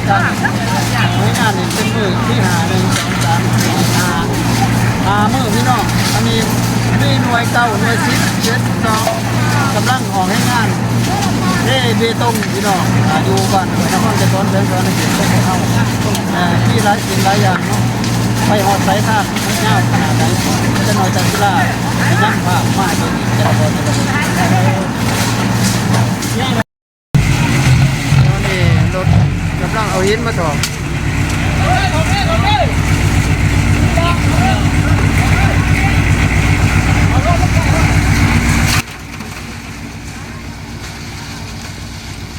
ການເຮັດງານນີ້ເປັນມື້ທີຫ້າ ໜຶ່ງ ສອງ ສາມ ສີ່ ຫ້າ ຫ້າມື້ພີ່ນ້ອງ. ອັນນີ້ມີໜ່ວຍເກົ້າ ໜ່ວຍສິບ ເຈັດ ສອງ ກຳລັງອອກແຮງງານເທເບຕົງພີ່ນ້ອງ ອ່າ ຢູ່ບ້ານຫ້ວຍນະຄອນໄກສອນ ແຂວງສະຫວັນນະເຂດຂອງພວກເຮົາ. ເອີ ມີຫຼາຍສິ່ງຫຼາຍຢ່າງເນາະ ໄປຮອດປາຍທາງຍາວຂະໜາດໃດ ຈັກໜ່ອຍຈັກສິລາຈະນຳພາມາໃຫ້ເບິ່ງອີກແຕ່ລະບ່ອນແຕ່ລະບ່ອນ. ຕອນນີ້ລົດກຳລັງເອົາຫີນມາຖອກ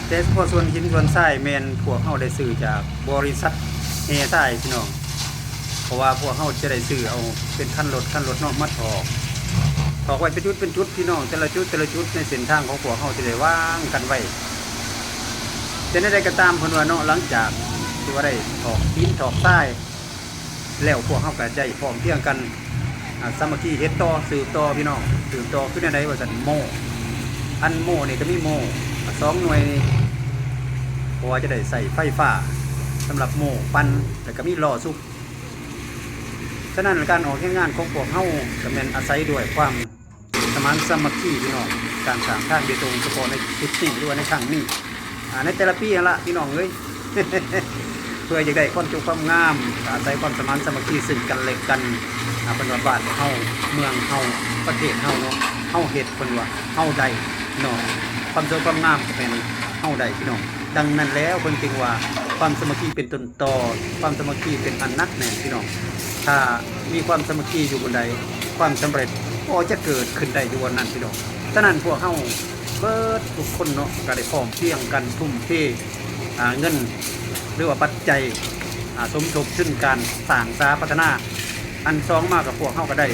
ແຕ່ສະເພາະສ່ວນຫີນສ່ວນຊາຍແມ່ນພວກເຮົາໄດ້ຊື້ຈາກບໍລິສັດແຮ່ຊາຍພີ່ນ້ອງ. ເພາະວ່າພວກເຮົາຈະໄດ້ຊື້ເອົາເປັນຄັນລົດ ຄັນລົດເນາະ ມາຖອກ ຖອກໄວ້ເປັນຈຸດເປັນຈຸດພີ່ນ້ອງ ແຕ່ລະຈຸດ ແຕ່ລະຈຸດໃນເສັ້ນທາງຂອງພວກເຮົາຈະໄດ້ວາງກັນໄວ້. ແຕ່ແນວໃດກໍຕາມເພິ່ນວ່າເນາະ ຫຼັງຈາກທີ່ວ່າໄດ້ຖອກຫີນຖອກຊາຍແລ້ວ ພວກເຮົາກໍໄດ້ພ້ອມພຽງກັນ ອ່າ ສາມັກຄີເຮັດຕໍ່ ສືບຕໍ່ພີ່ນ້ອງ ສືບຕໍ່ຄືແນວໃດວ່າຊັ້ນ ໂມ້ ອັນໂມ້ນີ້ກໍມີໂມ້ສອງໜ່ວຍນີ້ ເພາະວ່າຈະໄດ້ໃຊ້ໄຟຟ້າສຳລັບໂມ້ປັ່ນ ແລ້ວກໍມີລໍ້ຊຸກ. ສະນັ້ນການອອກແຮງງານຂອງພວກເຮົາກໍແມ່ນອາໄສດ້ວຍຄວາມສະໝານສາມັກຄີພີ່ນ້ອງ ການສ້າງທາງເບຕົງສະເພາະໃນຈຸດນີ້ ຫຼືວ່າໃນຄັ້ງນີ້ ອາ ໃນແຕ່ລະປີຫັ້ນລະພີ່ນ້ອງເອີຍ ເພື່ອຢາກໄດ້ຄວາມຈົບຄວາມງາມ ກໍອາໄສຄວາມສະໝານສາມັກຄີເຊິ່ງກັນແລະກັນ. ອາ ເພິ່ນວ່າບ້ານເຮົາ ເມືອງເຮົາ ປະເທດເຮົາເນາະ ເຮົາເຮັດ ເພິ່ນວ່າເຮົາໄດ້ເນາະ ຄວາມສວຍຄວາມງາມກໍແມ່ນເຮົາໄດ້ພີ່ນ້ອງ. ດັ່ງນັ້ນແລ້ວ ເພິ່ນຈຶ່ງວ່າຄວາມສາມັກຄີເປັນຕົ້ນ ຕໍ່ຄວາມສາມັກຄີເປັນອັນໜັກແໜ້ນພີ່ນ້ອງ. ຖ້າມີຄວາມສາມັກຄີຢູ່ບ່ອນໃດ ຄວາມສຳເລັດກໍຈະເກີດຂຶ້ນໄດ້ຢູ່ບ່ອນນັ້ນພີ່ນ້ອງ. ສະນັ້ນພວກເຮົາເບິດທຸກຄົນເນາະ ກໍໄດ້ພ້ອມພຽງກັນທຸ່ມເທ ອາ ເງິນ ຫຼືວ່າປັດໄຈ ອາ ສົມທົບທຶນການສ້າງສາພັດທະນາ. ອັນສອງມາກໍພວກເຮົາກໍໄດ້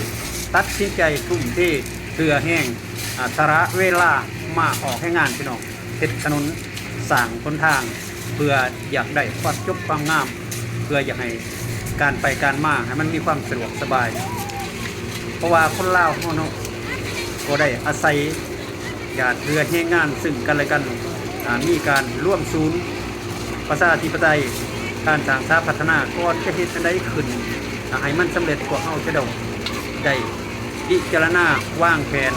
ຕັດສິນໃຈທຸ່ມເທເຫື່ອແຮງ ອາ ສະຫຼະເວລາມາອອກແຮງງານພີ່ນ້ອງ ເຮັດຖະໜົນ ສ້າງຫົນທາງ ເພື່ອຢາກໄດ້ຄວາມຈົບຄວາມງາມ ເພື່ອຢາກໃຫ້ການໄປການມາໃຫ້ມັນມີຄວາມສະດວກສະບາຍ. ເພາະວ່າຄົນລາວເຮົາເນາະ ກໍໄດ້ອາໄສຢາດເຫື່ອແຮງງານເຊິ່ງກັນແລະກັນ ອາ ມີການລວມສູນປະຊາທິປະໄຕ ການສ້າງສາພັດທະນາ ກ່ອນຈະເຮັດອັນໃດຂຶ້ນ ອາ ໃຫ້ມັນສຳເລັດ ພວກເຮົາຈະຕ້ອງໄດ້ພິຈາລະນາວາງແຜນ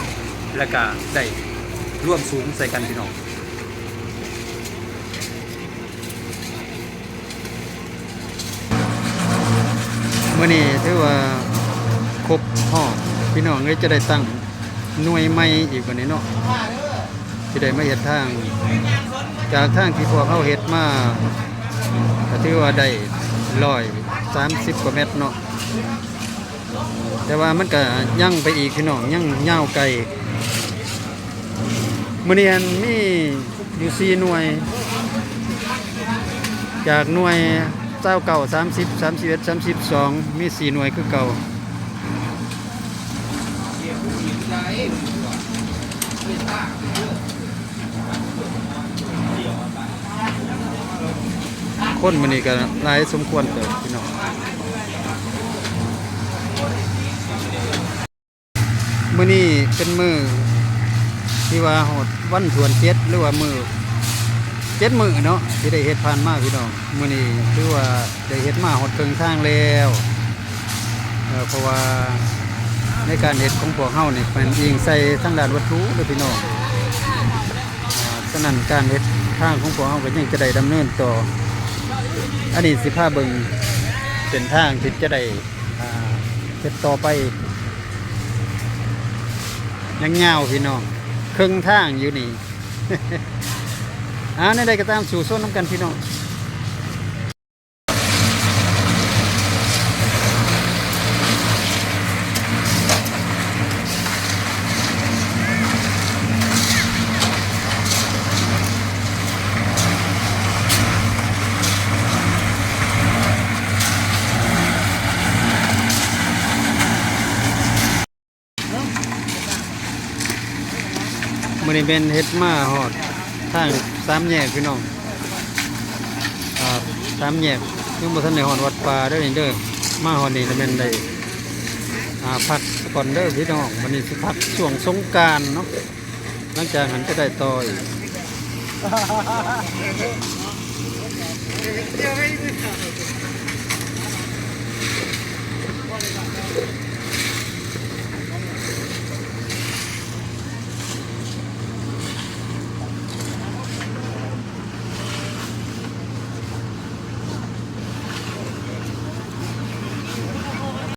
ແລະກະໄດ້ລວມສູນໃສ່ກັນພີ່ນ້ອງ. ມື້ນີ້ຖືວ່າຄົບຮອບ ພີ່ນ້ອງເອີຍ ຈະໄດ້ຕັ້ງໜ່ວຍໃໝ່ອີກບັດນີ້ເນາະ ທີ່ໄດ້ມາເຮັດທາງ ຈາກທາງທີ່ພວກເຮົາເຮັດມາ ກໍຖືວ່າໄດ້ຮ້ອຍສາມສິບກວ່າແມັດເນາະ. ແຕ່ວ່າມັນກະຍັງໄປອີກພີ່ນ້ອງ ຍັງຍາວໄກ. ມື້ນີ້ຫັ້ນມີຢູ່ສີ່ໜ່ວຍ ຈາກໜ່ວຍຊາວເກົ້າ ສາມສິບ ສາມສິບເອັດ ສາມສິບສອງ ມີສີ່ໜ່ວຍຄືເກົ່າ. ຄົນມື້ນີ້ກໍຫຼາຍສົມຄວນເຕີບພີ່ນ້ອງ. ມື້ນີ້ເປັນມື້ທີ່ວ່າຮອດວັນຖ້ວນເຈັດ ຫຼືວ່າມື້ເຈັດມື້ເນາະ ທີ່ໄດ້ເຮັດຜ່ານມາພີ່ນ້ອງ. ມື້ນີ້ຖືວ່າໄດ້ເຮັດມາຮອດເຄິ່ງທາງແລ້ວ ເອີ ເພາະວ່າໃນການເຮັດຂອງພວກເຮົານີ້ ແມ່ນອີງໃສ່ທາງດ້ານວັດຖຸເດີພີ່ນ້ອງ. ອາ ສະນັ້ນການເຮັດທາງຂອງພວກເຮົາກໍຍັງຈະໄດ້ດຳເນີນຕໍ່. ອັນນີ້ຊິພາເບິ່ງເສັ້ນທາງທີ່ຈະໄດ້ ອາ ເຮັດຕໍ່ໄປ ຍັງຍາວພີ່ນ້ອງ ເຄິ່ງທາງຢູ່ນີ້. ອາ ແນວໃດກໍຕາມ ສູ້ຊົນນຳກັນພີ່ນ້ອງ. ມື້ນີ້ແມ່ນເຮັດມາຮອດທາງສາມແຍກພີ່ນ້ອງ. ອ່າ ສາມແຍກ ຍັງບໍ່ທັນໄດ້ຮອດວັດປ່າເດີນີ້ເດີ. ມາຮອດນີ້ລະແມ່ນໄດ້ ອ່າ ພັກກ່ອນເດີພີ່ນ້ອງ. ບັດນີ້ຊິພັກຊ່ວງສົງການເນາະ ຫຼັງຈາກຫັ້ນຈະໄດ້ຕໍ່ອີກ. Io vedi questa cosa.